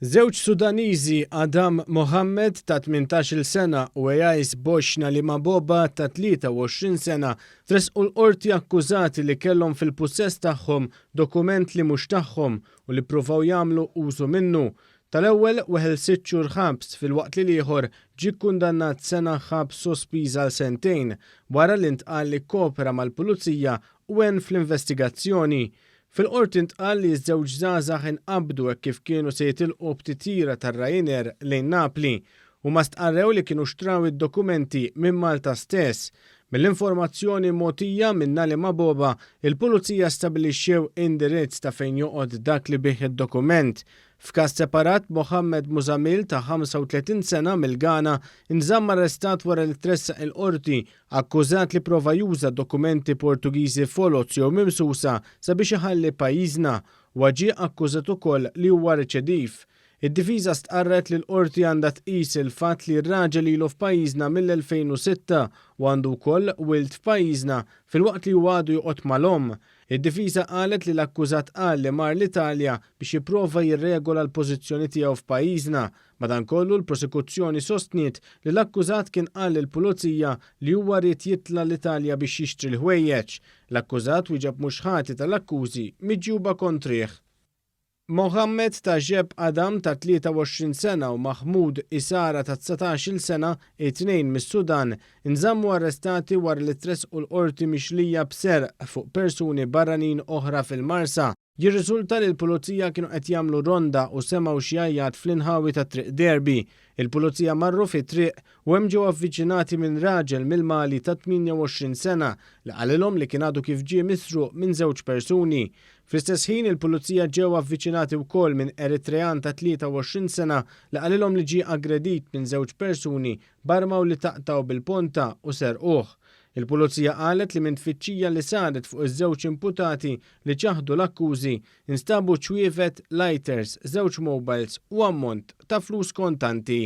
Żewġ Sudaniżi, Adam Mohammed ta' 18-il sena u Eyais Boshna Limaboba ta' 23 sena, tressqu l-Qorti akkużati li kellhom fil-pussess tagħhom dokument li mhux tagħhom u li ppruvaw jagħmlu użu minnu. Tal-ewwel weħel sitt xhur ħabs filwaqt li l-ieħor ġie kkundannat sena ħabs sospiż għal sentejn wara li ntqal li kkopera mal-Pulizija u għen fl-investigazzjoni. Fil-Qorti ntqal li ż-żewġ żgħażagħ inqabdu hekk kif kienu se jitilqu b'titjira tar-Ryanair lejn Napli. Huma stqarrew li kienu xtraw id-dokumenti minn Malta stess. Mill-informazzjoni mogħtija minn Nali Maboba, il-Pulizija stabilixxew indirizz ta' fejn joqgħod dak li biegħ id-dokument. F'każ separat, Mohammed Muzamil ta' 35 sena mill-Ghana nżamm arrestat wara li tressaq il-Qorti Akkużat li prova juża dokumenti Portugiżi foloz jew mimsusa sabiex iħalli pajjiżna. Huwa ġie akkużat ukoll li huwa reċediv. Id-difiża stqarret li l-Qorti għandha tqis il-fatt li r-raġel ilu f'pajjiżna mill-2006 u għandu wkoll wild f'pajjiżna filwaqt li huwa għadu joqgħod mal-omm. Id-difiża qalet li l-akkużat qal li mar l-Italja biex jipprova jirregola l-pożizzjoni tiegħu f'pajjiżna. Madankollu, l-prosekuzzjoni sostniet li l-akkużat kien qal lill-pulizija li huwa ried jitla' l-Italja biex jixtri l-ħwejjeġ. L-akkużat wieġeb mhux ħati tal-akkużi miġjuba kontrih. Mohammed Tajeb Adam ta' 23 sena u Mahmoud Isara ta' 19-il sena, it-tnejn mis-Sudan, inżammu arrestati wara li tressqu l-Qorti mixlija b'serq fuq persuni barranin oħra fil-Marsa. Jirriżulta li l-Pulizija kienu qed jagħmlu ronda u semgħu xi għajjat fl-inħawi ta' Triq Derby. Il-Pulizija marru fit-triq u hemm ġew avviċinati minn raġel mill-Mali ta' 28 sena li qalilhom li kien għadu kif ġie misruq minn żewġ persuni. Fl-istess ħin il-Pulizija ġew avviċinati wkoll minn Eritrean ta' 23 sena li qalilhom li ġie aggredit minn żewġ persuni b'arma u li taqtgħu bil-ponta u serquh. Il-Pulizija qalet li minn tfittxija li saret fuq iż-żewġ imputati li ċaħdu l-akkużi, instabu ċwievet, lighters, żewġ mobiles u ammont ta' flus kontanti.